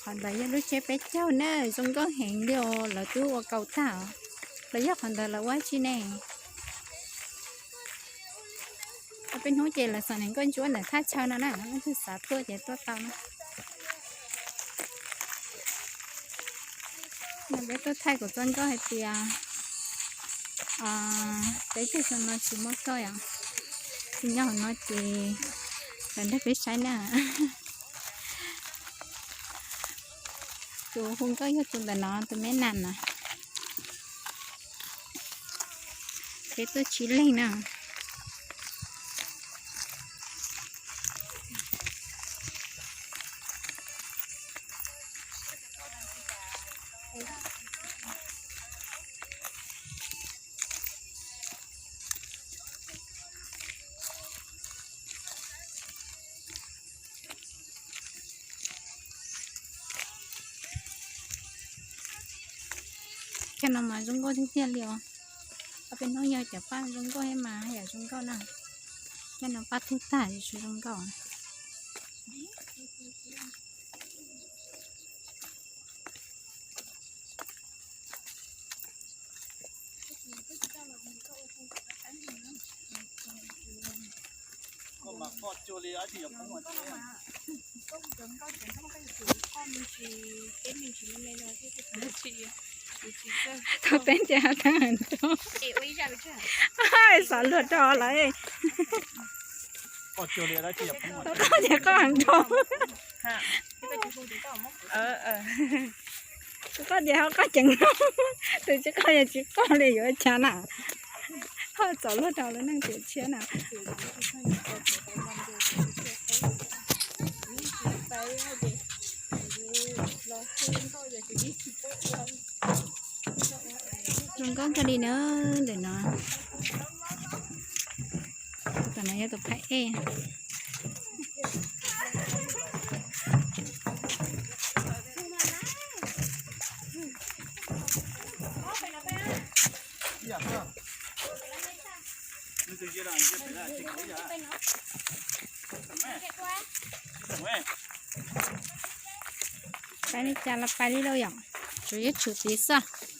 Qhov ntawd yog lub tsheb peb caug na, zoo nkauj heev li os, lawv twb ua kaus tag. Los yog qhov ntawd lawv ua tsi ne? Ob peb hnub ces lawv xam nees nkauj ntsuab ntawm thaj chaw no na, leej twg xav tuaj ces tuaj tau na. No peb tuaj thaij kuv txoj nkauj hais tias peb caug xyoo no tsis muaj kauj yom. Tsis nyob hauv no ces lawv nrog peb saib na. Tus hu nkauj yog tus ntawm no, tus me nas na. Peb tuaj tsib leeg na. Cov no mas zoo nkauj tiag tiag li os. Ob peb hnub yog cov paj zoo nkauj thiab mas haj yam zoo nkauj na. Cov no paj tug tag tsis zoo nkauj. Tau teeb ces hab teeb heev rau. Xav luag rau lawm. Tus qoj ces qoj heev rau. Tus qoj ces ho qoj ceev no. Tus tsis qoj yog tsis qoj li yuav ua cas na. Ho txaus luag rau lawv neej tiam tshiab na. Zoo nkauj kawg li na, ntawm no. Tam no yog tus phab ej. Pais li cas los pais li lauj yom, tsuas yog tshwm tid xwb.